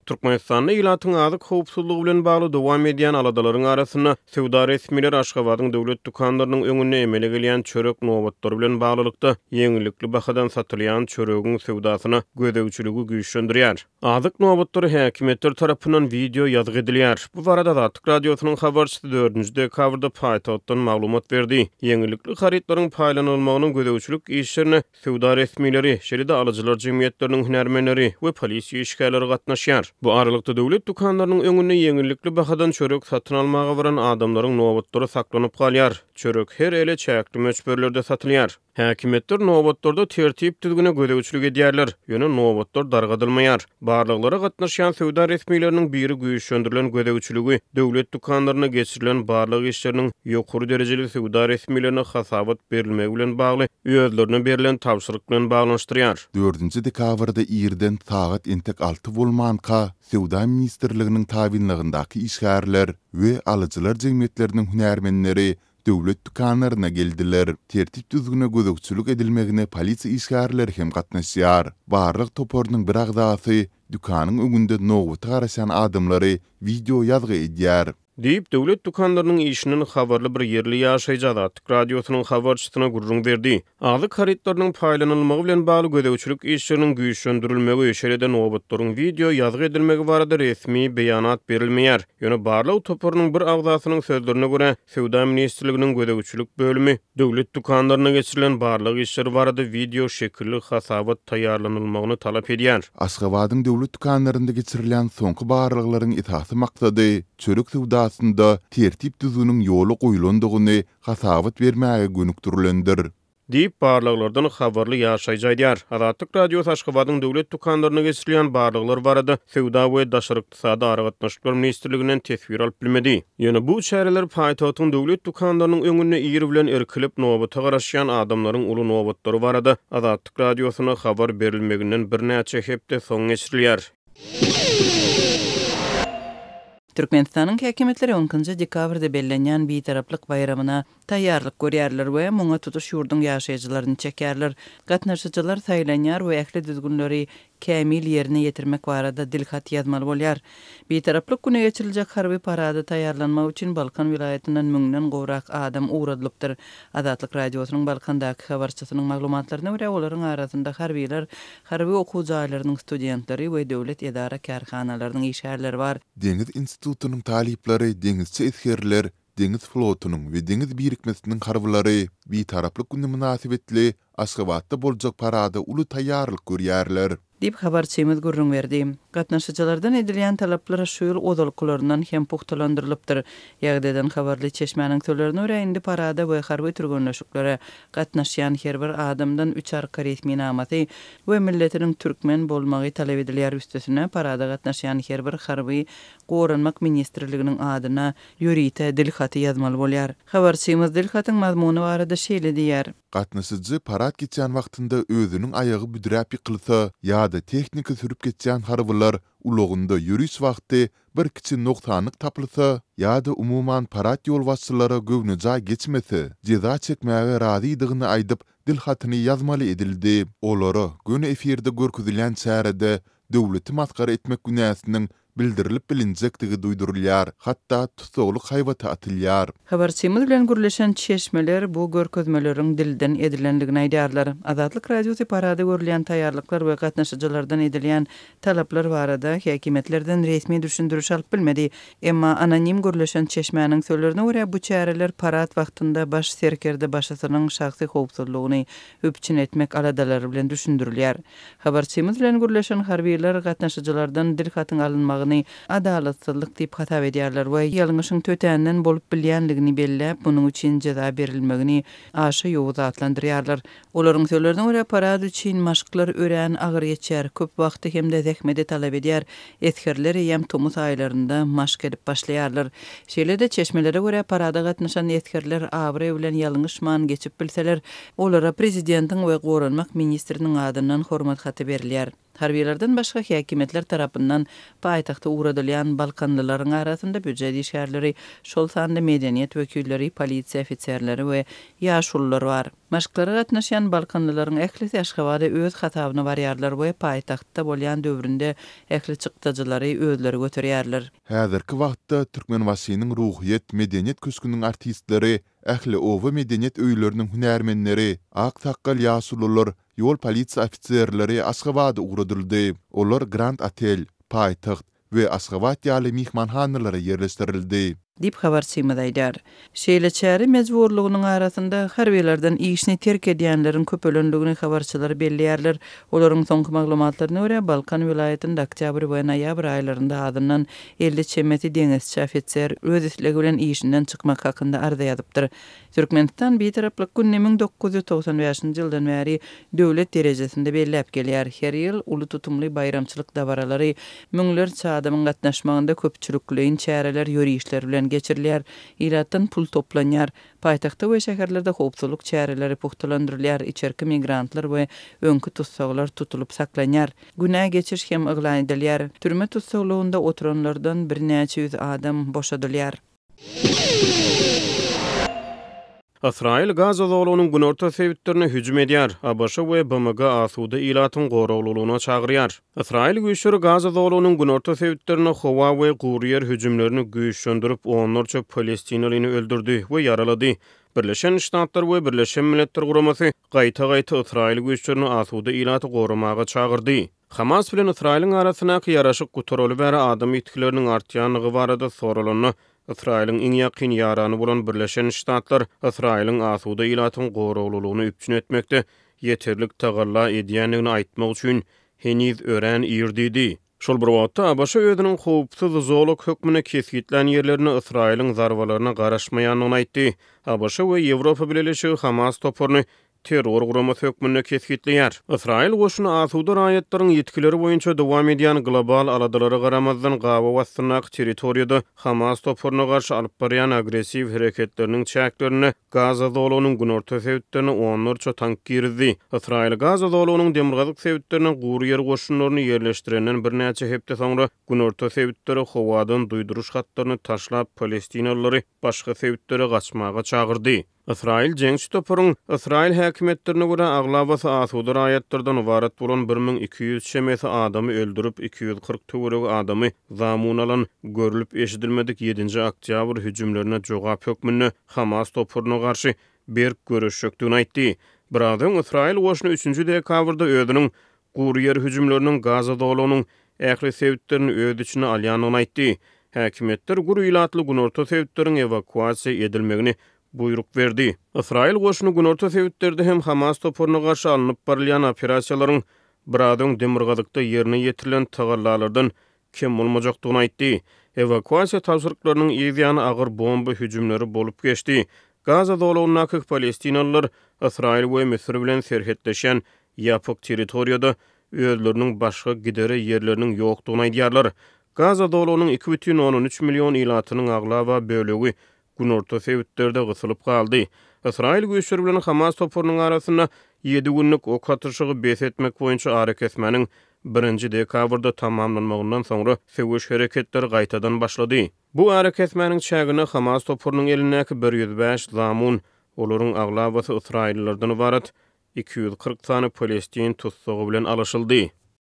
Türkmenistanda ilatyň azyk howpsuzlygy bilen bagly dowam edýän aladalaryň arasynda, söwda resmileri Aşgabadyň döwlet dükanlarynyň öňünde emele gelýän çörek nobatlary bilen baglylykda, ýeňillikli bahadan satylýan çöregiň söwdasyna gözegçiligi güýçlendirýär. Azyk nobatlary häkimiýetler tarapyndan wideo ýazgy edilýär. Bu barada Azatlyk Radiosynyň habarçysy dördünji dekabrda paýtagtdan maglumat berdi. Ýeňillikli harytlaryň paýlanylmagynyň gözegçilik işlerine söwda resmileri, şeýle-de alyjylar jemgyýetleriniň hünärmenleri we polisiýa işgärleri gatnaşýar. Bu aralykda, döwlet dükanlarynyň öňünde ýeňillikli bahadan çörek satyn almaga baran adamlaryň nobatlary saklanyp galýar. Çörek her ele çäkli möçberlerde satylýar. Häkimiýetler nobatlarda tertip-düzgüne gözegçilik edýärler, ýöne nobatlar dargadylmaýar. Barlaglara gatnaşýan söwda resmileriniň biri güýçlendirilen gözegçiligi döwlet dükanlarynda geçirilen barlag işleriniň ýokary derejeli söwda resmilerine hasabat berilmegi bilen bagly özlerine berlen tabşyryk bilen baglanyşdyrýar. Dördünji dekabrda irden sagat entek alty bolmanka, Söwda ministrliginiň tabynlygyndaky işgärler we alyjylar jemgyýetleriniň hünärmenleri döwlet dükanlaryna geldiler. Tertip-düzgüne gözegçilik edilmegine polisiýa işgärleri hem gatnaşýar. Barlag toparynyň bir agzasy dükanyň öňünde nobata garaşýan adamlary wideo ýazgy edýär. Diýip, döwlet dükanlarynyň işinden habarly bir ýerli ýaşaýjy Azatlyk Radiosynyň habarçysyna gürrüň berdi. Azyk harytlarynyň paýlanylmagy bilen bagly gözegçilik işleriniň güýçlendirilmegi, şeýle-de nobatlaryň wideo ýazgy edilmegi barada resmi beýanat berilmeýär. Ýöne barlag toparynyň bir agzasynyň sözlerine görä, Söwda ministrliginiň gözegçilik bölümi döwlet dükanlarynda geçirilen barlag işleri barada wideo şekilli hasabat taýýarlanylmagyny talap edýär. Aşgabadyň döwlet dükanlarynda geçirilýän soňky barlaglaryň esasy maksady çörek söwdasynda tertip-düzgüniň ýola goýlandygyny hasabat bermäge gönükdirilendir. Diýip, barlaglardan habarly ýaşaýjy aýdýar. Azatlyk Radiosy Aşgabadyň döwlet dükanlarynda geçirilýän barlaglar barada Söwda we daşary ykdysady aragatnaşyklar ministrliginden teswir alyp bilmedi. Ýöne bu çäreler paýtagtyň döwlet dükanlarynyň öňünde ir bilen irkilip, nobata garaşýan adamlaryň uly nobatlary barada Azatlyk Radiosyna habar berilmeginden birnäçe hepde soň geçirilýär. Türkmenistanyň häkimiýetleri on ikinji dekabrda bellenýän Bitaraplyk baýramyna taýýarlyk görýärler we muňa tutuş ýurduň ýaşaýjylaryny çekýärler. Gatnaşyjylar saýlanýar we ähli düzgünleri kämil ýerine ýetirmek barada dilhat ýazmaly bolýar. Bitaraplyk güni geçiriljek harby parada taýýarlanmak üçin Balkan welaýatyndan müňden gowrak adam ugradylypdyr. Azatlyk Radiosynyň Balkandaky habarçysynyň maglumatlaryna görä, olaryň arasynda harbylar, harby okuw jaýlarynyň studentleri we döwlet edara-kärhanalarynyň işgärleri bar. Deňiz institutynyň talyplary, deňizçi esgerler, deňiz flotunyň we deňiz birikmesiniň harbylary Bitaraplyk güni mynasybetli Aşgabatda boljak parada uly taýýarlyk görýärler. Diýip, habarçymyz gürrüň berdi. Gatnaşyjylardan edilýän talaplar şu ýyl ozalkylaryndan hem pugtalandyrylypdyr. Ýagdaýdan habarly çeşmäniň sözlerine görä, indi parada we harby türgenleşiklere gatnaşýan her bir adamdan üç arka resminamasy we milletiniň türkmen bolmagy talap edilýär, üstesine, parada gatnaşýan her bir harby Goranmak ministrliginiň adyna ýörite dilhaty ýazmaly bolýar. Habarçymyz dilhatyň mazmuny barada şeýle diýýär. Gatnaşyjy parad geçýän wagtynda özüniň aýagy büdräp ýykylsa ýa-da tehnika sürüp geçýän harbylar ulagynda ýöriş wagty bir kiçi nogsanlyk tapylsa ýa-da umuman parad ýolbaşçylara göwnejaý geçmese, jeza çekmäge razydygyny aýdyp dil hatyny ýazmaly edildi. Olara göni efirde görkezilýän çärede döwleti masgara etmek günäsiniň bildirilip bilinjekdigi duýdurylýar, hatda tussaglyk haýbaty atylýar. Habarçymyz bilen gürleşen çeşmeler bu görkezmeleriň dilden edilendigini aýdýarlar. Azatlyk Radiosy parada görülýän taýýarlyklar we gatnaşyjylardan edilýän talaplar barada häkimiýetlerden resmi düşündiriş alyp bilmedi. Emma anonim gürleşen çeşmäniň sözlerine görä, bu çäreler parad wagtynda baş serkerdebaşysynyň şahsy howpsuzlygyny üpjün etmek aladalary bilen düşündirilýär. Habarçymyz bilen gürleşen harbylar gatnaşyjylardan dil hatyň alynmagyny adalatsyzlyk diýip hasap edýärler we ýalňyşyň tötänden bolup bilýänligini belläp, munuň üçin jeza berilmegini aşa ýowuz atlandyrýarlar. Olaryň sözlerine görä, parad üçin maşklar örän agyr geçýär, köp wagty hem-de zähmeti talap edýär, esgerler eýýäm tomus aýlarynda maşk edip başlaýarlar. Şeýle-de, çeşmelere görä, parada gatnaşan esgerler abraý bilen ýalňyşman geçip bilseler, Olara prezidentiň we goranmak ministriniň adyndan hormat haty berilýär. Harbylardan başga häkimiýetler tarapyndan paýtagtda. Paýtagta ugradylýan balkanlylaryň arasynda býujet işgärleri, şol sanda medeniýet wekilleri, polisiýa ofiserleri we ýaşulular bar. Maşklara gatnaşýan balkanlylaryň ählisi Aşgabada öz hasabyna barýarlar we paýtagtda bolýan döwründe ähli çykdajylary özleri göterýärler. Häzirki wagtda Türkmenbaşynyň Ruhyýet, medeniýet köşgüniň artistleri, ähli oba medeniýet öýleriniň hünärmenleri, ak sakgal ýaşulular, ýol polisiýa ofiserleri Aşgabada ugradyldy. Olar Grand Otel, Paýtagt we Aşgabat ýaly myhmanhanalara ýerleşdirildi. Diýip, habarçymyz aýdýar. Şeýle çäre mejburlygynyň arasynda, harbylardan işini terk edýänleriň köpelendigini habarçylar belleýärler. Olaryň soňky maglumatlaryna görä, Balkan welaýatynda oktýabr we noýabr aýlarynda azyndan 50 çemesi deňizçi ofiser öz islegi bilen işinden çykmak hakynda arza ýazypdyr. Türkmenistan Bitaraplyk gününi 1995-nji ýyldan bäri döwlet derejesinde belläp gelýär. Her ýyl uly tutumly baýramçylyk dabaralary, müňlerçe adamyň gatnaşmagynda köpçülikleýin çäreler, ýörişler bilen geçirilýär. Ilatdan pul toplanýar. Paýtagtda we şäherlerde howpsuzlyk çäreleri pugtalandyrylýar, içerki migrantlar we öňki tussaglar tutulyp saklanýar. Günä geçiş hem yglan edilýär. Türme tussaglygynda oturanlardan birnäçe ýüz adam boşadylýar. Ysraýyl Gaza zolagynyň günorta sebitlerine hüjüm edýär, ABŞ we BMG asuda ilatyň goraglylygyna çagyrýar. Ysraýyl güýçleri Gaza zolagynyň günorta sebitlerinde howa we gury ýer hüjümlerini güýçlendirip, onlarça palestinalyny öldürdi we ýaralady. Birleşen Ştatlar we Birleşen Milletler Guramasy gaýta-gaýta ysraýyl güýçlerini asuda ilaty goramaga çagyrdy. Hamas bilen Ysraýylyň arasyndaky ýaraşyk gutaraly bäri adam ýitgileriniň artýandygy barada soralanda, Ysraýylyň iň ýakyn ýarany bolan Birleşen Ştatlar Ysraýylyň asuda ilatyň goraglylygyny üpjün etmekde ýeterlik tagalla edýändigini aýtmak üçin heniz örän ir diýdi. Şol bir wagtda, ABŞ özüniň howpsuz zolak hökmünde kesgitlän ýerlerinde Ysraýylyň zarbalaryna garaşmaýandygyny aýtdy. ABŞ we Ýewropa Bileleşigi Hamas toparyny terror guramasy hökmünde kesgitleýär. Ysraýyl goşuny asuda raýatlaryň ýitgileri boýunça dowam edýän global aladalara garamazdan gabaw astyndaky territoriýada Hamas toparyna garşy alyp barýan agressiw hereketleriniň çäklerinde Gaza zolagynyň günorta sebitlerine onlarça tank girizdi. Ysraýyl Gaza zolagynyň demirgazyk sebitlerine gury ýer goşunlaryny ýerleşdirenden birnäçe hepde soňra günorta sebitlere howadan duýduryş hatlaryny taşlap palestinalylary başga sebitlere gaçmaga çagyrdy. Ysraýyl jeňçi toparyň, ysraýyl häkimiýetlerine görä, aglabasy asuda raýatlardan ybarat bolan 1200 çemesi adamy öldürip, 240 töweregi adamy zamun alan görlüp-eşidilmedik ýedinji oktýabr hüjümlerine jogap hökmünde Hamas toparyna garşy berk göreşjekdigini aýtdy. Biraz öň ysraýyl goşuny üçünji dekabrda özüniň Gury ýer hüjümleriniň Gaza zolagynyň ähli sebitlerini öz içine alýandygyny aýtdy. Häkimiýetler gür ilatly günorta sebitleriň ewakuasiýa edilmegini buýruk berdi. Ysraýyl goşuny günorta sebitlerde hem Hamas toparyna garşy alnyp barylýan operasiýalaryň biraz öň demirgazykda ýerine ýetirilen tagallalardan kem bolmajakdygyny aýtdy. Ewakuasiýa tabşyryklarynyň yz ýany agyr bomba hüjümleri bolup geçdi. Gaza zolagyndaky palestinalylar Ysraýyl we Müsür bilen serhetleşýän ýapyk territoriýada özleriniň başga gidere ýerleriniň ýokdugyny aýdýarlar. Gaza zolagynyň 2,3 million ilatynyň aglaba bölegi günorta sebitlerde gysylyp galdy. Ysraýyl güýçleri bilen Hamas toparynyň arasynda ýedi günlük ok atyşygy bes etmek boýunça arakesmäniň birinji dekabrda tamamlanmagyndan soňra söweş hereketleri gaýtadan başlady. Bu arakesmäniň çäginde Hamas toparynyň elindäki 105 zamun, olaryň aglabasy ysraýyllylardan ybarat, 240 sany palestin tussagy bilen alyşyldy.